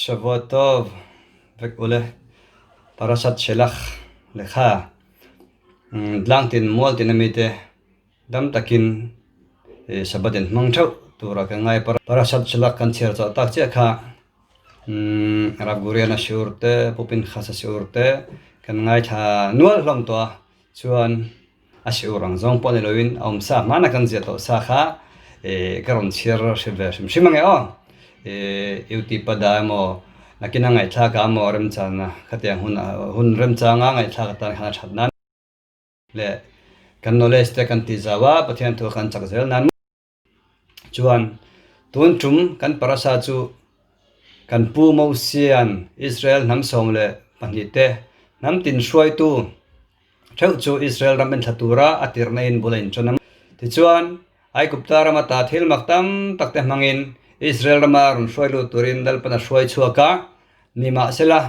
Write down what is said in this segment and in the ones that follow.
Shavua Tov vek ule Parashat Shelach lekha tlang tin mual tin ami te dam takin Shabbat in hmang theuh tura ka ngai Parashat Shelach kan chhiar chawh tak chiah kha Rav Guriana shiur te Pu Pinchasa shiur te kan ngaithla nual hlawm tawh a chuan A siur ang zawng pawh ni loin a awm sa hmana kan ziah tawh sa kha ka rawn chhiar hre ve hrim hrim ange aw. Uti pada emaw nakina ngaihthlak ah emaw remchana khatiang hun hun remchanga ngaihthlak atan khan a that nan leh kan knowledge te kan tih zau a Pathian thu khan chak zel nan Chuan tun tum kan parasa chu kan pu Mosia'n Israel hnam 12 te hnam tin hruaitu theuh chu Israel ram enthla tura a tirhna in bul a inṭan a. Tichuan, Aigupta rama ta thil mak tam tak te hmangin Israel rama rawn hruai lut turin Lalpan a hruai chhuak a, Nimahsela,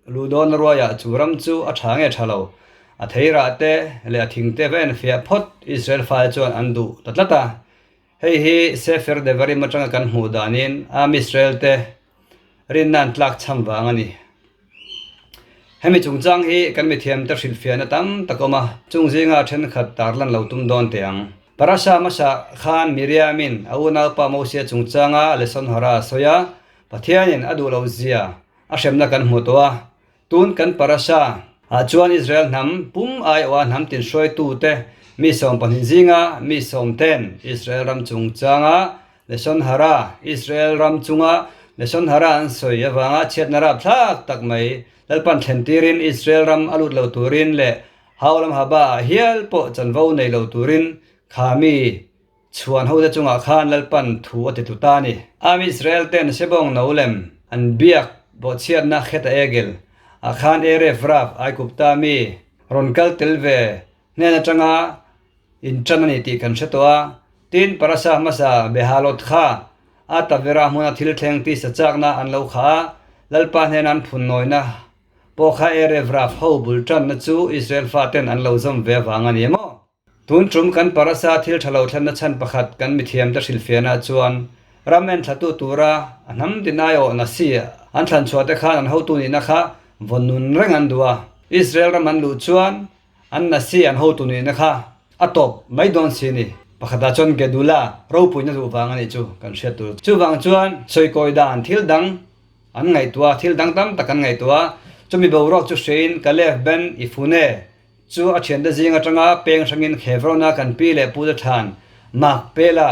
Ludawn ruaiah chu ram chu a tha nge tha lo, a theirah te leh a thing te va enfiah phawt Israel fale chuan an duh ta tlat a. Hei hi Sefer Devarim atanga kan hmuh danin Am Israel te rinna an tlak chham vang a ni. Hemi chungchang hi kan mithiamte hrilhfiahna tam tak awm a, chung zinga thenkhat tarlan lo tum dawn teh ang. Parasha hmasa khan Miriamin a unaupa Mosia chungchanga Leshon Hara a sawi a, Pathianin a duh loh zia a hremna kan hmu tawh a, tun kan parasha ah chuan Israel hnam pum aiawha hnam tin hruaitute mi 12 zinga mi sawm ten Israel ram chungchanga Leshon Hara, Israel ram chunga Leshon Hara an sawi avanga chhiatna rapthlak tak mai Lalpan thlen tirin Israel ram a lut lo turin leh Haulam Haba ah hial pawh chanvo nei lo turin kha mi Chhuan hote chungah khan Lalpan thu a ti tlu ta a ni. Am Israel ten Sebawng no lem an biak bawhchhiatna Kheta Egel ah khan Erev Rav Aigupta mi rawn kal tel ve hnen atanga intan a ni tih kan hre tawh a. Tin, Parasa hmasa Behalot kha a Tavera hmuna thil thleng tisa chakna an lo khah a, Lalpa hnena an phun nawina pawh kha Erev Rav ho bul tanna chu Israel faten an lo zawm ve avang a ni emaw? Tun tum kan parasa thil tha lo thlenna chhan pakhat kan mithiamte hrilhfiahna chuan ram enthlatu tura a hnam tin aiawh nasi an thlan chhuah te khan an hotu nihna kha vawn nun reng an duh a. Israel ram an luh chuan an nasi an hotu nihna kha a tawp mai dawn si ni. Pakhatah chuan Gedula ropuina duh vang a nih chu kan hriat tur. Chuvang chuan sawikawi dan thil dang an ngaihtuah a, thil dang tam tak an ngaihtuah a. Chumi boruak chu hrein Kalev ben Ifune Chu a thiante zing atanga peng hrangin Hebrona kan pi leh pute than Makpela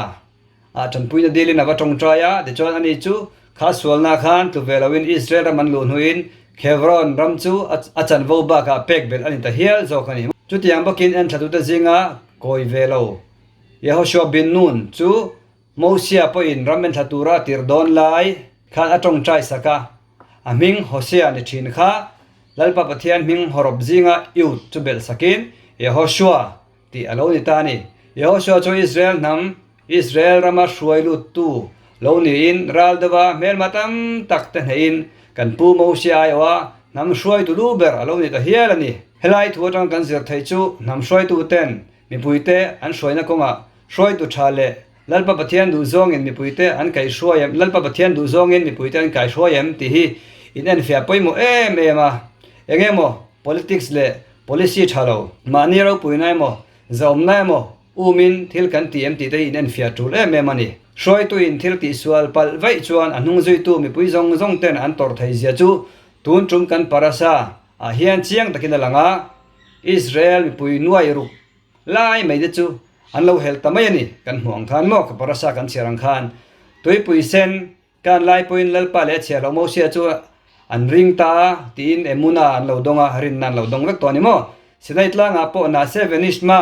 ah tanpuina dilin a va tawngtai a, tichuan ani chu kha sualna khan tlu ve loin Israel ram an luh hnuin Hebron ram chu a chanvo bakah pek belh a ni ta hial zawk a ni. Chutiang bawkin enthlatute zinga kawi ve lo Yehoshua bin Nun chu Mosia pawhin ram enthla tura a tirh dawn lai khan a tawngtai sak a, A hming Hosea ni thin kha Lalpa Pathian hming hawrawp zinga Yud chu belh sakin Yehoshua tih a lo ni ta a ni. Yehoshua chu Israel hnam, Israel rama hruai luttu lo niin ral deuha hmelma tam tak te hnehin kan pu Mosia aiawha hnam hruaitu lu ber a lo ni ta hial a ni. Helai thu atang kan zir theih chu hnam hruaituten mipuite an hruaina kawngah hruaitu tha leh Lalpa Pathian duh zawngin mipuite an kaihhruai em? Lalpa Pathian duh zawngin mipuite an kaihhruai em? tih hi in enfiah pawimawh em em a. Eng emaw politics leh policy tha lo, mahni ropuina emaw, zahawmna emaw umin thil kan ti em tih te hi in enfiah tul em em a ni. Hruaituin thil tihsual palh vaih chuan a hnung zuitu mipui zawng zawng ten an tawrh thei zia chu tun tum kan parasa ah hian chiang takin a lang a, Israel mipui nuai ruk Lai mai te chu an lo helh ta mai a ni. Kan hmuh ang khan maw ka parasa kan chhiar ang khan tuipui sen kan lai pawhin Lalpa leh a chhiar loh Mosia chu an ring ta a tiin Emuna an lo dawng a, rinna an lo dawng vek tawh a ni maw? Sinai tlangah pawh Nase Venishma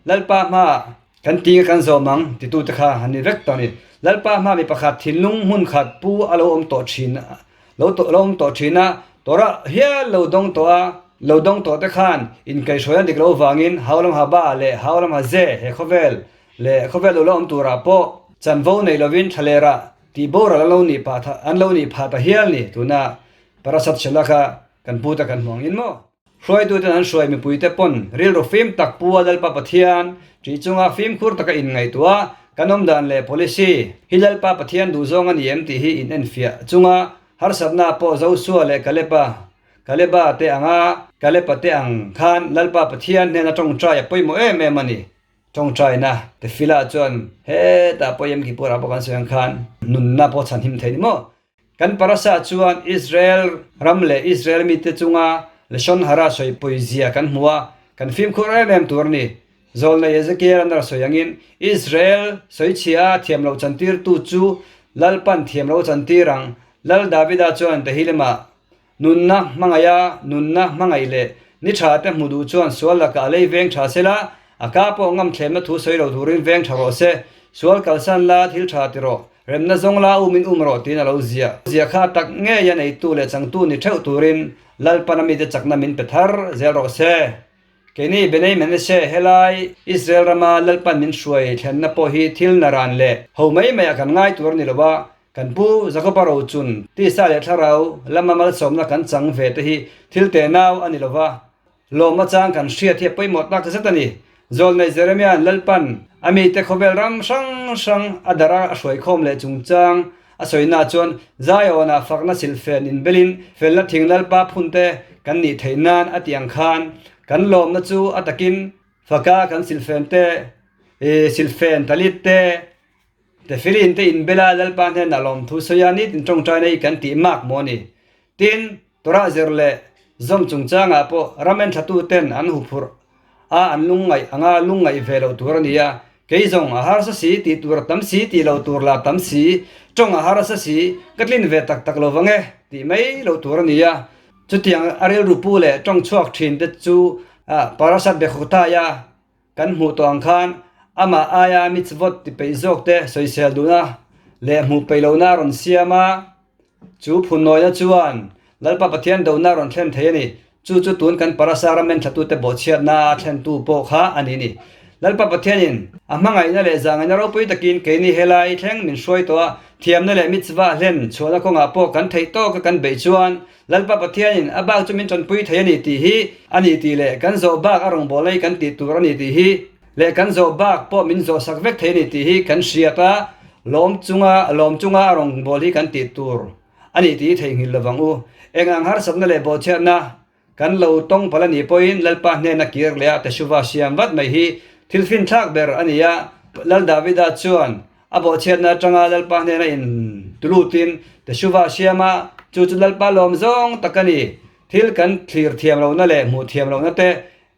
Lalpa hmaah kan tinga kan zawm ang titute kha an ni vek tawh a ni. Lalpa hma mi pakhat thinlung hmun khat pu a lo awm tawh thin a. Lo tawh lo awm tawh thin a, Torah hial lo dawng tawh a, lo dawng tawh te khan inkaihhruai an dik loh vangin Haulam Haba leh Haulam Haze he khawvel leh khawvel lo la awm turah pawh chanvo nei lovin thlalerah tih boral an lo nih pah an lo nih phah ta hial ni tuna Parasat Shelakha kan pu te kan hmu angin maw? Hruaituten an hruai mipuite pawn rilru fim tak pu a Lalpa Pathian ṭih chunga fimkhur taka inngaihtuah a, kan awm dan leh policy hi Lalpa Pathian duhzawng a ni em tih hi in enfiah chunga Harsatna pawh Josua leh Kaleba, Kaleba te anga Kalepa te ang khan Lalpa Pathian hnena tawngtai a pawimawh em em a ni. Tawngtaina Tefillah chuan hetah pawh Yom Kippur ah pawh kan sawi ang khan nunna pawh chhan him thei ni maw? Kan parasa chuan Israel ram leh Israel mite chunga Lashon Hara sawipui zia kan hmu a, kan fimkhur em em tur a ni. Zawlnei Ezekiel an ra sawi angin, Israel sawichhia a thiam loh chantirtu chu Lalpan thiam lo chantir ang. Lal Davida chuan Tehillemah Nunna hmangaih a, nunna hmangaih leh ni tha te hmu duh chuan sual lakah a lei veng tha se la, a ka pawh ngam thlemna thu sawi lo turin veng tha rawh se. Sual kalsan la, thil tha ti rawh, remna zawng la umin um rawh tiin a lo ziah. Ziah kha tak ngei a neitu leh changtu ni theuh turin Lalpan a mite chakna min pe thar zel rawh se. Keini Benei Menashe helai Israel rama Lalpan min hruai thlenna pawh hi thil naran leh ho mai maiah kan ngai tur a ni lo a, kan pu Jakoba rochun tisa leh thlarau lama malsawmna kan chang ve te hi thil tenau a ni lo va, lawm achang kan hriat hi a pawimawh tak zet a ni. Zawlnei Jeremia'n Lalpan a mite khawvel ram hrang hrang a darh a hruaikhawm leh chungchang A sawina chuan Zion-ah fakna silhfen inbelin felna thing Lalpa phunte kan nih theih nan a tih ang khan kan lawmna chu a takin faka kan silhfen te, silhfen talit te, tefilin te inbela Lalpa hnenah lawmthu sawi a nitin tawngtaina hi kan tih mak maw a ni. Tin, Torah zir leh zawm chungchangah pawh ram enthlatu ten an huphurh a, an lungngaih anga lungngaih ve loh tur a ni a. Kei zawng a harsa si tih tur a tam si tih loh tur lah tam si, tawng a harsa si, ka tlin ve tak tak lo vang e tih mai loh tur a ni a. Chutiang a rilru pu leh tawng chhuak thin te chu Parashat Bekhutaia kan hmuh tawh ang khan amah aia mitzvot ti peih zawk te sawisel duhna leh hmuh peih lohna a rawn siam a. Chu phunnawina chuan Lalpa Pathian dohna a rawn thlen thei a ni. Chu chu tun kan parasa ram enthlatu te bawhchhiatna a thlentu pawh kha a ni ni. Lalpa Pathianin a hmangaihna leh zahngaihna ropui takin keini helai thleng min hruai tawh a, thiamna leh mitzvah hlen chhuahna kawngah pawh kan theih tawka kan beih chuan Lalpa Pathianin a bak chu min tanpui thei a ni tih hi a ni tih leh kan zawh bak a rawngbawlna hi kan tih tur a ni tih hi leh kan zawh bak pawh min zawh sak vek thei a ni tih hi kan hriat a, lawm chunga lawm chunga a rawngbâwl hi kan tih tur a ni tih hi theihnghilh lo vang u. Eng ang harsatna leh bawhchhiatna kan lo tawng palh a nih pawhin Lalpa hnena kir leh a teshuva siam vat mai hi thil finthlak ber a ni a. Lal Davida chuan a bawhchhiatna atanga Lalpa hnena in tulutin teshuva siam a, chu chu Lalpa lawm zawng tak a ni. Thil kan thlir thiam lohna leh hmuh thiam lohna te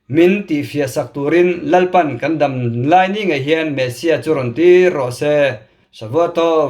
Min tihfiah sak turin Lalpan kan dam lai ni ngei hian Messia chu rawn tir rawh se. Shavuatov.